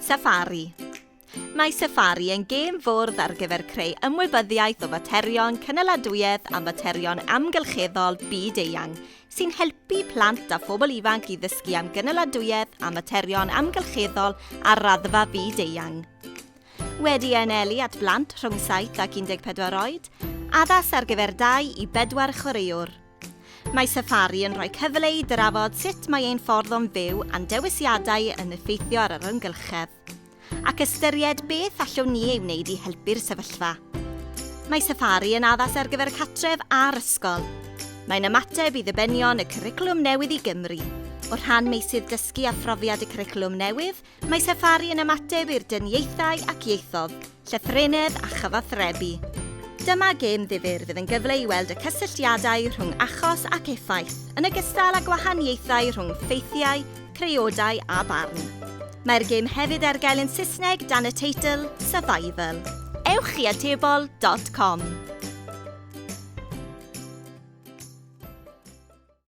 Safari. Mae Safari yn gêm fwrdd ar gyfer creu ymwybyddiaeth o faterion cynaladwyedd a materion amgylcheddol byd-eang, sy'n helpu plant a phobl ifanc i ddysgu am gynaladwyedd a materion amgylcheddol ar raddfa fyd-eang. Wedi anelu at blant rhwng 7 ac 14 oed, addas ar gyfer 2 i 4 chwaraewr. Mae Safari yn rhoi cyfle i drafod sut mae ein ffordd o'n fyw a'n dewisiadau yn effeithio ar yr amgylchedd, ac ystyried beth allwn ni ei wneud i helpu'r sefyllfa. Mae Safari yn addas ar gyfer y cartref a'r ysgol. Mae'n ymateb i ddibenion y cwricwlwm newydd i Gymru. O rhan meysydd dysgu a phrofiad y cwricwlwm newydd, Mae Safari yn ymateb i'r dyniaethau ac ieithoedd, llythrennedd a chyfathrebu. Dyma gêm ddifyr fydd yn gyfle i weld y cysylltiadau rhwng achos ac effaith, yn ogystal â gwahaniaethau rhwng ffeithiau, creodau a barn. Mae'r gêm hefyd ar gael yn Saesneg dan y teitl Survival. Ewch i atebol dot com.